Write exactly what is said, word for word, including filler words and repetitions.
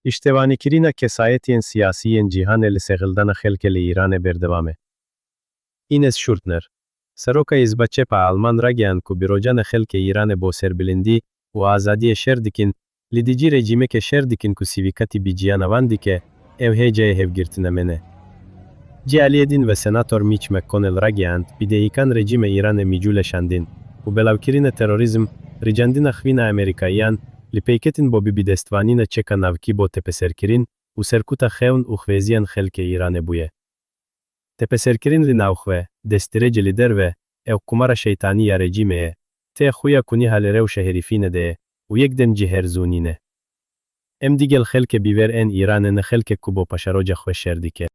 Îştevanîkirina kesayetiyên siyasî yên cîhanê li sexildana xelkê li Îranê berdewam e. Ines Schurtner, seroka Hizba Çep a Alman ragihand ku bi rojane xelkê Îranê bo serbilindî û azadiyê şer dikin, li dijî rejîmeke şer dikin ku sivîkatî bi jiyana wan dike, ew hêjayê hevgirtina me ne. Ji aliyê din ve Senator Mitch McConnell ragihand, bi dehikan rejîme Îranê mîcû leşandin û belavkirina terorîzm, ricandina xwîna Amerîkayiyan, li pêketin bo bi bidestvanîna çeka navkî bo tepeserkirin û serkuta xewn û xweziyên xelkê Îranê bûye. Tepeserkirin li navxwe, destdirêj li derve, ew qumara şeytanî ya rejîmê ye. Tê xuya ku niha li rewşa herifîne de ye û yek dem cî her zû nîne. Em digel xelkê bîver ên Îranê ne, xelkek ku bo paşeroja xwe şer dike.